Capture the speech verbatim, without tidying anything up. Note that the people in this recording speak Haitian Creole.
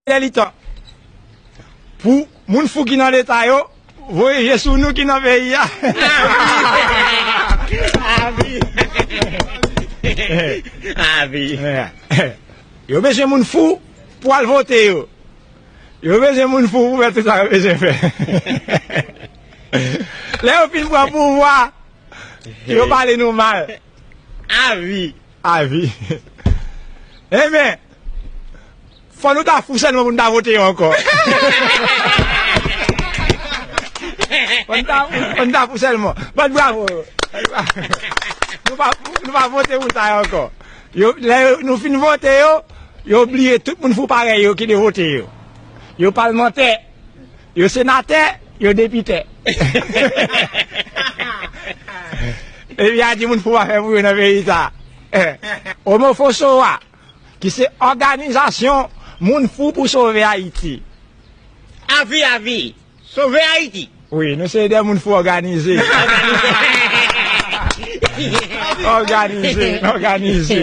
Lè li tan pou moun fou ki nan leta yo voye je sou nou ki nan peyi a. Avi. Avi. Yo bezwen moun fou pou al vote yo. Yo bezwen moun fou pou fè tout sa yo bezwen fè. Lè yo fin pran pouvwa, yo pale nou mal. Avi. Avi. Ebyen, fò nou ta fou sèlman pou nou ta vote yo ankò. Fò nou ta, fò nou ta fou sèlman. Bat bravo. Nou pa, nou pa vote moun sa yo ankò. Yo, lè yo, nou fin vote yo, yo bliye tout moun fou parèy yo ki te vote yo. Yo palmantè, yo senatè, yo depitè. Epi a di moun fou pa fè pou yo nan peyi sa. Omofosowa, ki se òganizasyon moun fou pou sove Ayiti. Avi, avi. Sove Ayiti. Wi, nou se de moun fou òganize. Òganize, òganize.